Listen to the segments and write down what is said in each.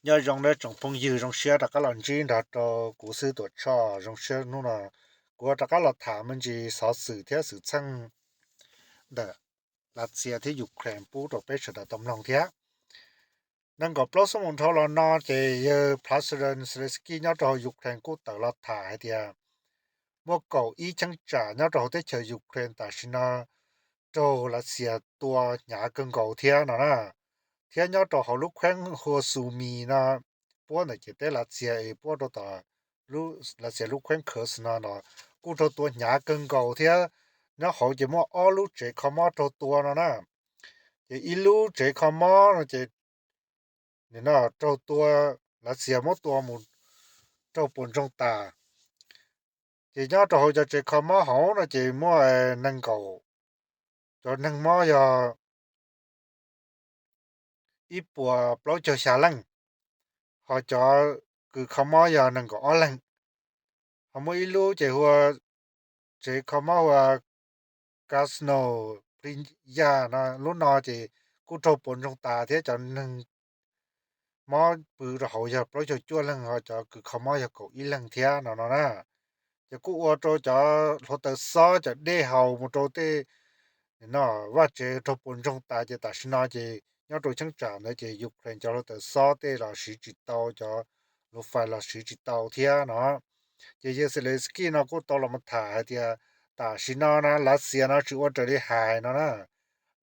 Nyob zoo nawb tsoom phooj ywg, zoo siab rov qab los ntsib nrog rau kuv xwb Tuam Tshoj. Zoo siab hnub no kuv rov qab los tham me ntsis xov xwm thiab xwm txheej ntawm Lav Xias thiab Ukraine pub rau peb sawv daws tau mloog thiab. Nees nkaum plaub xuab moos dhau los no ces yawg President Zelensky nyob rau hauv Ukraine kuj tawm los tham hais tias muaj kaum ib cheeb tsam nyob rau hauv teb chaws Ukraine tam sim no raug Lav Xias tua hnyav kawg nkaus thiab no na. Thiab nyob rau hauv lub kheeb hua Sumy no, puab ntawm ciam teb Lav Xias es puab rau tom Lav Xias lub kheeb Kursk no los kuj raug tua hnyav kawg nkaus thiab. Nyob hauv ces muaj ob lub tsev kho mob raug tua no na. Ces ib lub tsev kho mob no ces raug tua, Lav Xias muab tua mus raug puas ntsoog tas. Ces nyob rau hauv cov tsev kho mob hauv no ces muaj nees nkaum, cov neeg mob yog ib puas plaub caug xya leej, ho cov kws kho mob yog nees nkaum ob leeg. Ho muaj ib lub ces hu ua tsev kho mob hu ua Krasno Priya no, lub no ces kuj raug puas ntsoog tas thiab cov neeg mob pw rau hauv yog plaub caug cuaj leeg, ho cov kws kho mob yog kaum ib leeg thiab no no na. Ces kuj ua rau cov hluav taws xob, cov dej haus mus rau tej no, vaj tsev raug puas ntsoog tas. Ces tam sim no ces nyob rau cheeb tsam ntawd ces Ukraine cov hluav taws xob tej los siv tsis tau, cov luv fais los siv tsis tau thiab no. Ces yawg Zelensky no kuj tau los mus tham hais tias tam sim no na Lav Xias no tsis ua raws li hais no na.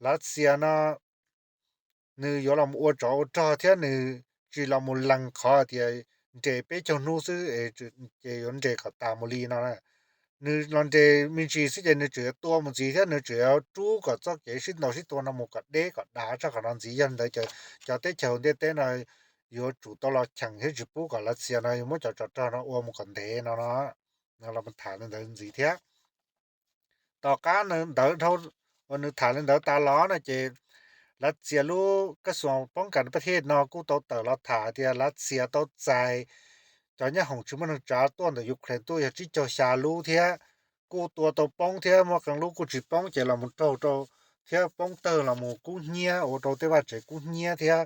Lav Xias no nws yuav los mus ua tsov ua rog thiab nws tsis los mus lees qhov tias nres peb caug hnub xwb ces yuav nres kom tas mus li no. Nws los nres me ntsis xwb ces nws tseem yuav tua mus ntxiv thiab nws tseem yuav rub kom txoj kev sib ntaus sib tua no mus kom deb kom dav tshaj qhov no ntxiv. Yog li ntawd cov teb chaws ntiaj teb no yuav tsum tau los cheem thiab tsis pub kom Lav Xias no yuav muab cov tsov rog no ua mus kom ntev no no. Los tham li ntawd ntxiv thiab. Tom qab ntawd, uas nws tham li ntawd tas los no ces Lav Xias lub kab xuas poob kas pas thej no kuj tau tawm los tham tias Lav Xias tau txais cov nyab hoom tsis muaj neeg tsav tuaj ntawm Ukraine tuaj yog tsib caug xya lub thiab kuj tua tau poob thiab muaj qee lub kuj tsis poob ces los mus raug rau thiab poob tawg los mus kub hnyiab ua rau tej vaj tsev kub hnyiab thiab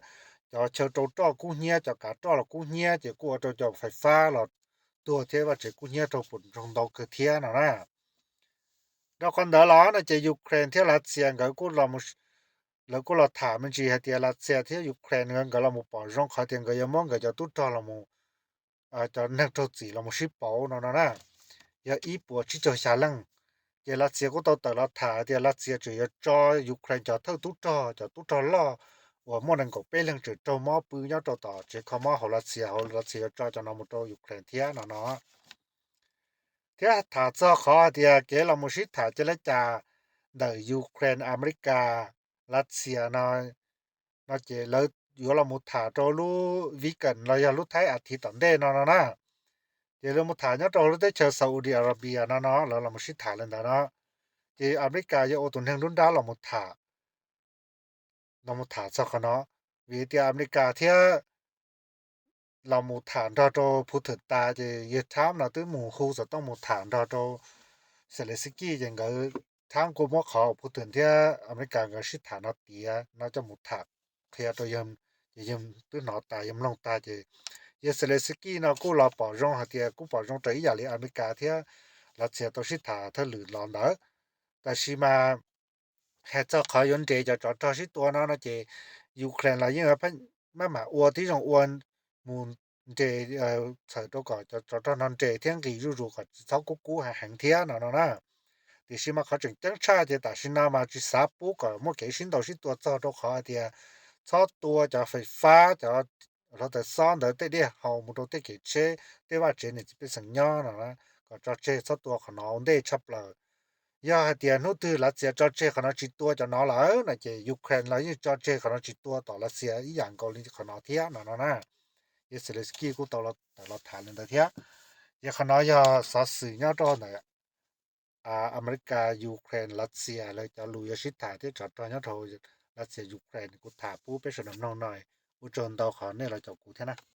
cov chaw rau roj kub hnyiab, cov kav roj los kub hnyiab ces kuj ua rau cov fais fab los tuag thiab vaj tsev kub hnyiab raug puas ntsoog ntau kawg thiab no na. Rau qhov ntawd los no ces Ukraine thiab Lav Xias nkawd kuj los, lawv kuj los tham me ntsis hais tias Lav Xias thiab Ukraine nkawd los mus pom zoo qhov tias nkawd yuav muab nkawd cov tub rog los, cov neeg raug txim los mus sib pauv no no na. Yog ib puas tsib caug xya leej. Ces Lav Xias kuj tau tawm los tham tias Lav Xias tseem yuav tso Ukraine cov thawj tub rog, cov tub rog loj uas muaj nees nkaum peb leeg tseem raug mob pw nyob rau tom tsev kho mob hauv Lav Xias, hauv Lav Xias yuav tso cov no mus rau Ukraine thiab no no. Thiab tham txog qhov hais tias kev los mus sib tham cia li cas ntawm Ukraine, Amelikas, Lav Xias no, no ces lawv yuav los mus tham rau lub weekend los yog lub thaib as thiv tom ntej no no na. Ces lawv mus tham nyob rau lub teb chaws Saudi Arabia no no, lawv los mus sib tham li ntawd no. Ces Amelikas yuav ua tus neeg nruab nrab los mus tham, los mus tham txog qhov no, vim tias Amelikas thiab los mus tham nrog rau Putin tas ces yawg Trump no twb mus hu xov tooj mus tham nrog rau Zelensky ces nkawd, Trump kuj muab qhov Putin thiab Amelikas nkawd sib tham no tiav no coj mus tham qhia rau yawg, ces yawg twb hnov tas yawg mloog tag ces yawg Zelensky no kuj los pom zoo hais tias kuj pom zoo raws ib yam li Amelikas thiab Lav Xias tau sib tham thawj lwm los ntawd. Tab sis mas hais txog qhov yuav nres cov tsov rog sib tua no no ces Ukraine los yeej maj mam ua tib zoo ua mus nres, txhawm rau kom cov tsov rog no nres thiab nqis zuj zus kom tsis txhob kub kub heev heev thiab no no na. Tiam sis mas qhov tseem ceeb tshaj ces tam sim no mas tsis xav pub kom muaj kev sib ntaus sib tua txog rau qhov hais tias txhob tua cov fais fab, cov hluav taws xob ntawd tej dej haus mus rau tej kev tsheb, tej vaj tsev niam txiv pej xeem nyob no, kom tso tseg txhob tua qhov no ua ntej tshaj plaws. Yog hais tias hnub twg Lav Xias tso tseg qhov no tsis tua cov no lawm no ces Ukraine los yeej tso tseg qhov no tsis tua tom Lav Xias ib yam nkaus li qhov no thiab no no na. Yawg Zelensky kuj tau los tham li ntawd thiab. Ces qhov no yog xov xwm nyob rau ntawm Amelikas, Ukraine, Lav Xias lawv cov lus yuav sib tham thiab tsov rog nyob rau Lav Xias Ukraine kuv tham pub peb sawv daws mloog no. Ua tsaug ntau qhov nej los caum kuv thiab na.